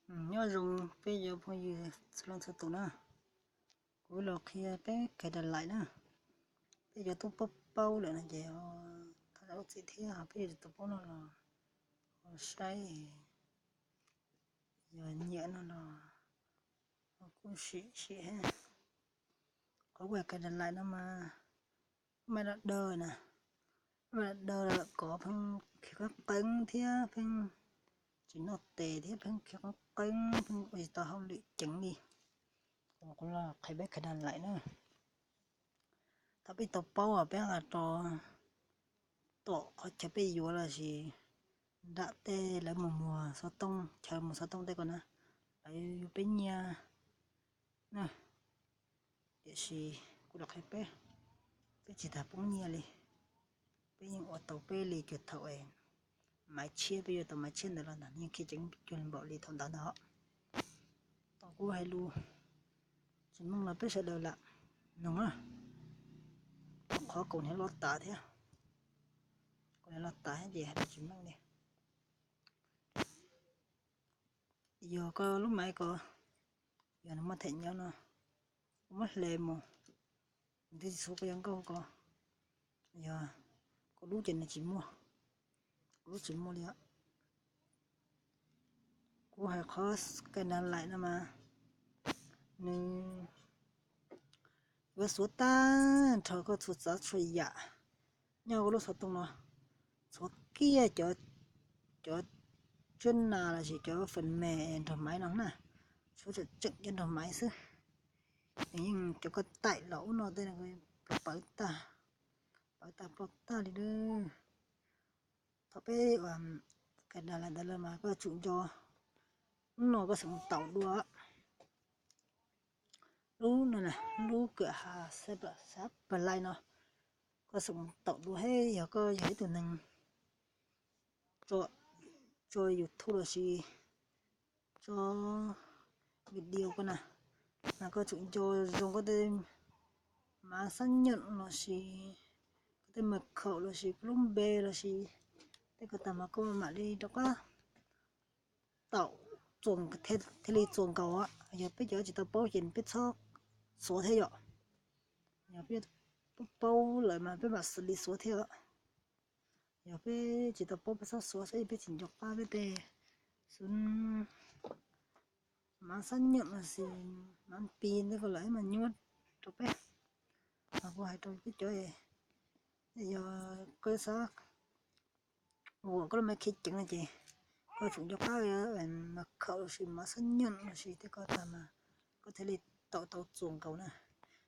Nyob zoo peb cov phooj ywg txhua leej txhua tus na. Kuv los qhia peb kawg Dab Laim na. Peb cov tub paub paub lawm no ces thov zam lub txim thiab, ho peb cov tsis tau paub no los ho saib, yog nyiam no los kuj sim sim. Qhov kuv kawg Dab Laim no mas kuv mam li daws na, mam li daws kom pheej khiav qeeb qeeb thiab pheej tsis noj tes thiab pheej khiav qeeb qeeb, pheej ua tsis tau hauj lwm ceev li. Kuv los qhia peb kawg Dab Laim na. Thaum peb tau paub peb nqa rau tom qhov chaw peb yuav los sis nram tej lawv mus muag xov tooj, chaw muag xov tooj tej ko na, lawv yuav peb nyiaj na. Tiam sis kuv los qhia peb, peb tsis tas poob nyiaj li. Peb yeej ua tau peb li cuag thaum maiv tshiab, peb yuav tau maiv tshiab ntawd los ntag, yeej khiav ceev cuag li npaum li thaum ntawd ntag. Tau kuv hais lus tsis meej los peb sawv daws lam noog na. Qhov kaum hniav loj tas thiab, kaum hniav loj tas thiab ces hais lus tsis meej li. Yog koj lub maiv ko, yog nws muaj them nyob no, kuv muab hle mus, nws twb tsis txhua koj yuav nkauj ko, yog kuv lub ces nws tsis muaj, kuv lub tsis muaj li. Kuv hais qhov kawg Dab Laim no mas nws yuav xuav tag nrho koj txhua tsav txhua yam nyob koj lub xov tooj no, txhuav kiag cov, cov tswb nas los sis cov fas mes nrog maiv no na, txhuav tseem tseem cov nrog maiv xwb. Nws yeej cov koj taim los ub no tej pawv tag, pawv tag ploj tag li lawm. Thaum peb ua kawg Dab Laim ntawd lawm mas koj tsum nco, lub no koj xav mus taum dua, lub no, lub kawm ha xab pab lais no, koj xav mus taum dua thiab yog koj yog ib tug neeg tso YouTube los sis tso video ko na, mas koj tsum nco zoo koj tej mav xab nyoom los sis koj tej mas khaum los sis koj lub npe los sis tej ko tag mas koj mam li rov qab taum txuas, thiaj li txuas nkaus. Yog peb cov tsis tau paub ces peb txhob xuav thiab yom. Yog peb paub lawm mas peb mam xws li xuav thiab. Yog peb tsis tau paub peb txhob xuav, saib peb tsis nco qab peb tej xub mav xab nyoom los sis mav pi ntawd ko lawm mas nyuaj rau peb. Mas kuv hais rau peb cov, yog koj xav ua koj lub maiv khiav ceev no ces koj tsum nco qab mas khaum los sis mav xab nyoom los sis tej ko tag mas koj thiaj li taum tau txuas nkaus na.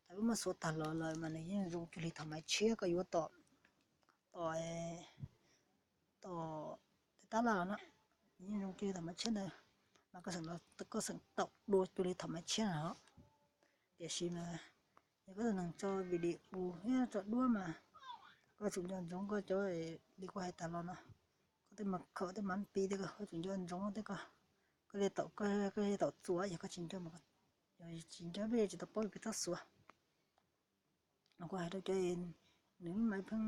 Thaum peb muab xuav tag los lawm mas nws yeej zoo cuag li thaum maiv tshiab koj yuav tom, tom, tom tej tab laj los na, nws yeej zoo cuag li thaum maiv tshiab ntawd, mas koj xeem taum dua cuag li thaum maiv tshiab na. Tiam sis mas yog koj tus neeg tso video thiab tso duab mas koj tsum nco ntsoov koj cov li kuv hais tas los no, koj tej mas khaum tej mav pi tej ko koj tsum nco ntsoov tej ko, koj li taum, koj li taum txuas, yog koj tsis nco, yog tsis nco peb tsis tau paub peb txhob xuav. Kuv hais rau cov nws maiv pheej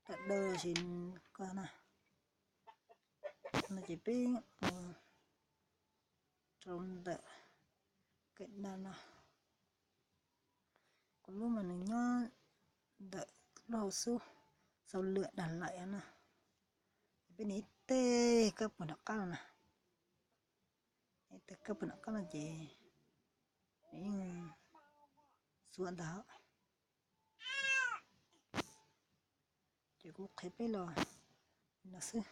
dawb dawb sis ko na, no ces peb mus rau ntawm kawm Dab Laim no, kuv lub mas nws nyob ntawm lub hauv xub, xaus lwm Dab Laim no na. Peb nias ib teg kab puag nram qab no na, ib teg kab puag nram qab no ces nws yeej xuav ntag. Ces kuv qhia peb los no xwb.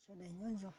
Sawv daws nyob zoo.